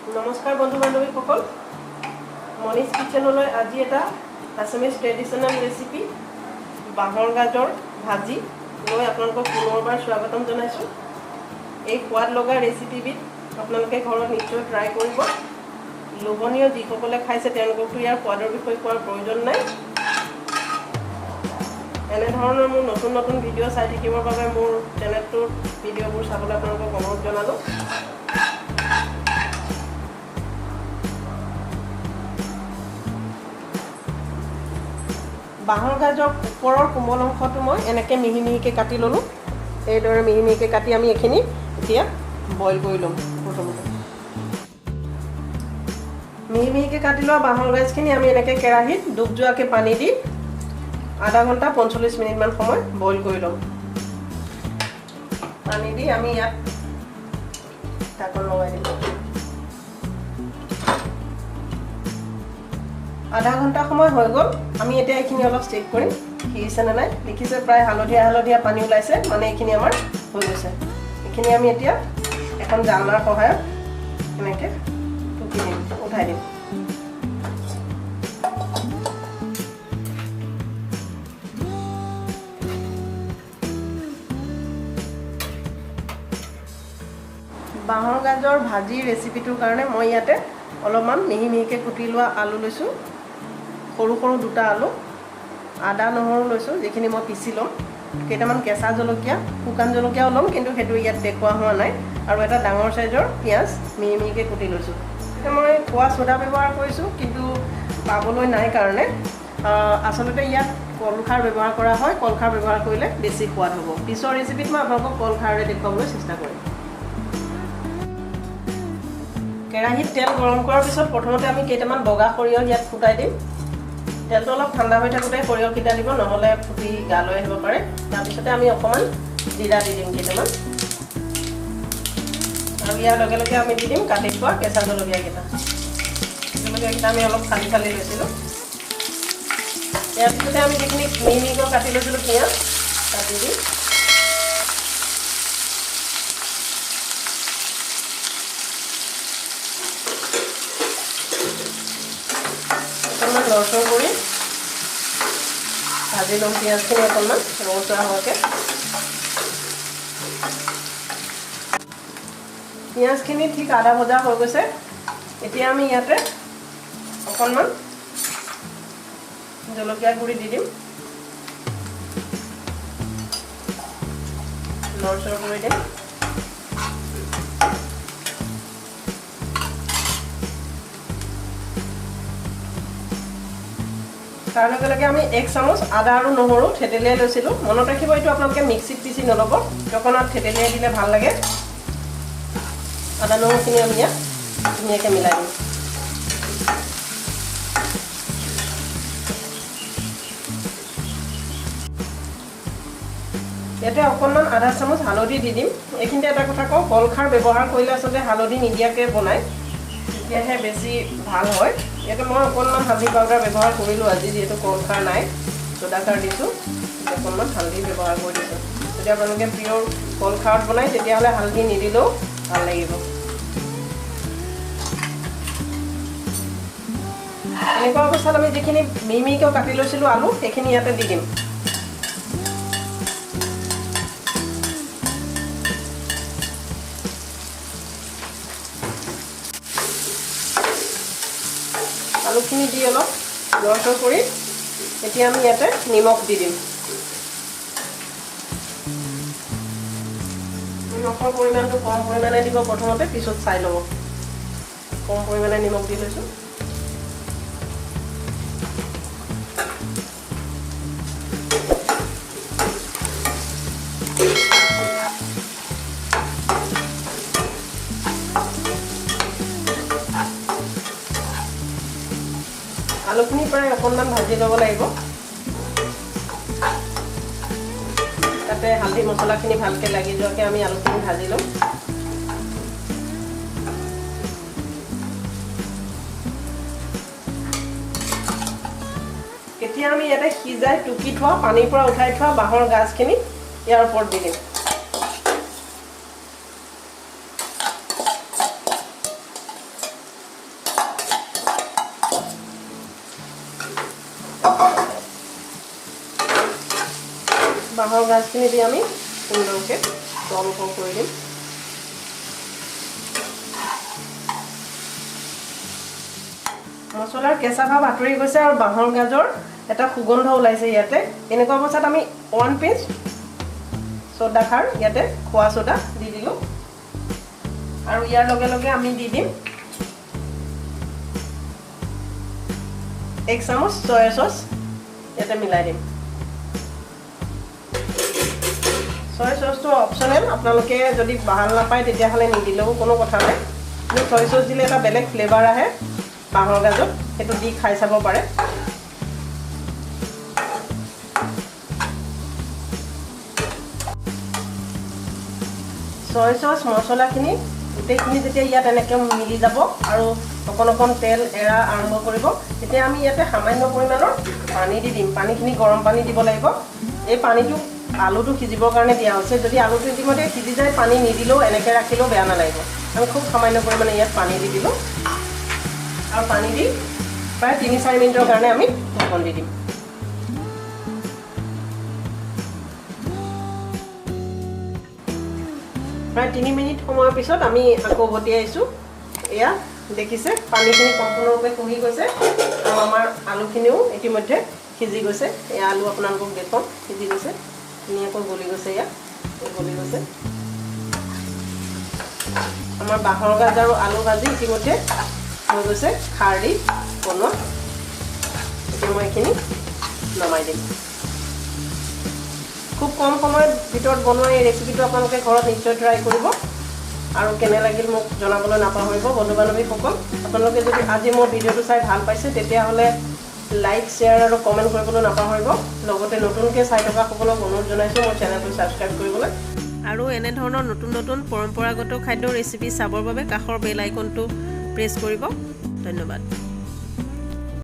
নমস্কাৰ বন্ধু বান্ধৱীসকল, মনীষ কিচেনলৈ আজি এটা আছামিজ ট্ৰেডিশ্যনেল ৰেচিপি বাঁহৰ গাজৰ ভাজি লৈ আপোনালোকক পুনৰবাৰ স্বাগতম জনাইছোঁ। এই সোৱাদ লগা ৰেচিপিবিধ আপোনালোকে ঘৰত নিশ্চয় ট্ৰাই কৰিব। লোভনীয় যিসকলে খাইছে তেওঁলোককতো ইয়াৰ সোৱাদৰ বিষয়ে কোৱাৰ প্ৰয়োজন নাই। এনেধৰণৰ মোৰ নতুন নতুন ভিডিঅ' চাই থাকিবৰ বাবে মোৰ চেনেলটোৰ ভিডিঅ'বোৰ চাবলৈ আপোনালোকক অনুৰোধ জনালোঁ। বাঁহৰ গাজৰ ওপৰৰ কোমল অংশটো মই এনেকৈ মিহি মিহিকৈ কাটি ল'লোঁ। এইদৰে মিহি মিহিকৈ কাটি আমি এইখিনি এতিয়া বইল কৰি ল'ম। প্ৰথমতে মিহি মিহিকৈ কাটি লোৱা বাঁহৰ গাজখিনি আমি এনেকৈ কেৰাহীত ডুব যোৱাকৈ পানী দি আধা ঘণ্টা 45 মিনিটমান সময় বইল কৰি ল'ম। পানী দি আমি ইয়াত ঢাকন লগাই দিম। আধা ঘণ্টা সময় হৈ গ'ল। আমি এতিয়া এইখিনি অলপ চেক কৰিম সিজিছে নে নাই। দেখিছে প্ৰায় হালধীয়া হালধীয়া পানী ওলাইছে, মানে এইখিনি আমাৰ হৈ গৈছে। এইখিনি আমি এতিয়া এখন জালনাৰ সহায়ত এনেকৈ টুকি দিম, উঠাই দিম। বাঁহৰ গাজৰ ভাজি ৰেচিপিটোৰ কাৰণে মই ইয়াতে অলপমান মিহি মিহিকৈ কুটি লোৱা আলু লৈছোঁ, সৰু সৰু দুটা আলু, আদা নহৰু লৈছোঁ যিখিনি মই পিচি ল'ম, কেইটামান কেঁচা জলকীয়া, শুকান জলকীয়াও ল'ম কিন্তু সেইটো ইয়াত দেখুওৱা হোৱা নাই, আৰু এটা ডাঙৰ চাইজৰ পিঁয়াজ মিহি মিহিকৈ কুটি লৈছোঁ। এতিয়া মই খোৱা চ'ডা ব্যৱহাৰ কৰিছোঁ কিন্তু পাবলৈ নাই কাৰণে আচলতে ইয়াত কলখাৰ ব্যৱহাৰ কৰা হয়। কলখাৰ ব্যৱহাৰ কৰিলে বেছি সোৱাদ হ'ব। পিছৰ ৰেচিপিত মই আপোনালোকক কলখাৰেৰে দেখুৱাবলৈ চেষ্টা কৰিম। কেৰাহীত তেল গৰম কৰাৰ পিছত প্ৰথমতে আমি কেইটামান বগা সৰিয়হ ইয়াত ফুটাই দিম। তেলটো অলপ ঠাণ্ডা হৈ থাকোঁতে সৰিয়হকেইটা দিব, নহ'লে ফুটি গালৈ আহিব পাৰে। তাৰপিছতে আমি অকণমান জিৰা দি দিম কেইটামান, আৰু ইয়াৰ লগে লগে আমি দি দিম কাটি থোৱা কেঁচা জলকীয়াকেইটা। জলকীয়াকেইটা আমি অলপ ফালি ফালি লৈছিলোঁ। ইয়াৰ পিছতে আমি যিখিনি মিহি মিহিকৈ কাটি লৈছিলোঁ পিঁয়াজ কাটি দিম। অকণমান লৰচৰ কৰি ভাজি ল'ম পিঁয়াজখিনি অকণমান ৰঙচুৱা হোৱাকৈ। পিঁয়াজখিনি ঠিক আধা ভজা হৈ গৈছে। এতিয়া আমি ইয়াতে অকণমান জলকীয়া গুড়ি দি দিম, লৰচৰ কৰি দিম। তাৰ লগে লগে আমি 1 চামুচ আদা আৰু নহৰু থেতেলিয়াই লৈছিলোঁ। মনত ৰাখিব এইটো আপোনালোকে মিক্সিত পিচি নল'ব, অকণমান থেতেলিয়াই দিলে ভাল লাগে। আদা নহৰুখিনি আমি ইয়াত ধুনীয়াকৈ মিলাই দিম। ইয়াতে অকণমান আধা চামুচ হালধি দি দিম। এইখিনিতে এটা কথা কওঁ, কলখাৰ ব্যৱহাৰ কৰিলে আচলতে হালধি নিদিয়াকৈ বনায়, তেতিয়াহে বেছি ভাল হয়। ইয়াতে মই অকণমান হালধি পাউডাৰ ব্যৱহাৰ কৰিলোঁ আজি, যিহেতু কলখাৰ নাই, চ'ডা খাৰ দিছোঁ, অকণমান হালধি ব্যৱহাৰ কৰি দিছোঁ। যদি আপোনালোকে পিয়'ৰ কলখাৰত বনায় তেতিয়াহ'লে হালধি নিদিলেও ভাল লাগিব। এনেকুৱা অৱস্থাত আমি যিখিনি মিহি মিহিকৈ কাটি লৈছিলোঁ আলু, সেইখিনি ইয়াতে দি দিম। আলুখিনি দি অলপ লৰচৰ কৰি এতিয়া আমি ইয়াতে নিমখ দি দিম। নিমখৰ পৰিমাণটো কম পৰিমাণে দিব প্ৰথমতে, পিছত চাই ল'ব। কম পৰিমাণে নিমখ দি লৈছোঁ। আলুখিনি প্ৰায় অকণমান ভাজি ল'ব লাগিব, তাতে হালধি মছলাখিনি ভালকৈ লাগি যোৱাকৈ আমি আলুখিনি ভাজি ল'ম। এতিয়া আমি ইয়াতে সিজাই টুকি থোৱা, পানীৰ পৰা উঠাই থোৱা বাঁহৰ গাজখিনি ইয়াৰ ওপৰত দি দিম। বাঁহৰ গাজখিনি দি আমি সুন্দৰকৈ তল ওপৰ কৰি দিম। মছলাৰ কেঁচা ভাৱ আঁতৰি গৈছে আৰু বাঁহৰ গাজৰ এটা সুগন্ধ ওলাইছে ইয়াতে। এনেকুৱা অৱস্থাত আমি 1 পিঞ্চ চ'ডা খাৰ ইয়াতে খোৱা চ'ডা দি দিলোঁ আৰু ইয়াৰ লগে লগে আমি দি দিম 1 চামুচ চয়া চচ ইয়াতে মিলাই দিম। চয়া চচটো অপশ্যনেল, আপোনালোকে যদি ভাল নাপায় তেতিয়াহ'লে নিদিলেও কোনো কথা নাই, কিন্তু চয়া চচ দিলে এটা বেলেগ ফ্লেভাৰ আহে বাঁহৰ গাজত, সেইটো দি খাই চাব পাৰে। চয়া চচ মছলাখিনি গোটেইখিনি যেতিয়া ইয়াত এনেকৈ মিলি যাব আৰু অকণ অকণ তেল এৰা আৰম্ভ কৰিব, তেতিয়া আমি ইয়াতে সামান্য পৰিমাণৰ পানী দি দিম। পানীখিনি গৰম পানী দিব লাগিব। এই পানীটো আলুটো সিজিবৰ কাৰণে দিয়া হৈছে। যদি আলুটো ইতিমধ্যে সিজি যায় পানী নিদিলেও এনেকৈ ৰাখিলেও বেয়া নালাগিব। আমি খুব সামান্য পৰিমাণে ইয়াত পানী দি দিলোঁ আৰু পানী দি প্ৰায় 3-4 মিনিটৰ কাৰণে আমি ঢাকন দি দিম। প্ৰায় 3 মিনিট সময়ৰ পিছত আমি আকৌ উভতি আহিছোঁ। এয়া দেখিছে পানীখিনি সম্পূৰ্ণৰূপে শুহি গৈছে আৰু আমাৰ আলুখিনিও ইতিমধ্যে সিজি গৈছে। এয়া আলু আপোনালোকক দেখুৱাম, সিজি গৈছে, ধুনীয়াকৈ গলি গৈছে। এয়া গলি গৈছে। আমাৰ বাঁহৰ গাজ আৰু আলু ভাজি ইতিমধ্যে হৈ গৈছে খাৰ দি বনোৱা। এতিয়া মই এইখিনি নমাই দিম। খুব কম সময়ৰ ভিতৰত বনোৱা এই ৰেচিপিটো আপোনালোকে ঘৰত নিশ্চয় ট্ৰাই কৰিব আৰু কেনে লাগিল মোক জনাবলৈ নাপাহৰিব। বন্ধু বান্ধৱীসকল, আপোনালোকে যদি আজি মোৰ ভিডিঅ'টো চাই ভাল পাইছে তেতিয়াহ'লে লাইক, শ্বেয়াৰ আৰু কমেণ্ট কৰিবলৈ নাপাহৰিব। লগতে নতুনকৈ চাই থকাসকলক অনুৰোধ জনাইছোঁ মোৰ চেনেলটো ছাবস্ক্ৰাইব কৰিবলৈ আৰু এনেধৰণৰ নতুন নতুন পৰম্পৰাগত খাদ্যৰ ৰেচিপি চাবৰ বাবে কাষৰ বেল আইকনটো প্ৰেছ কৰিব। ধন্যবাদ।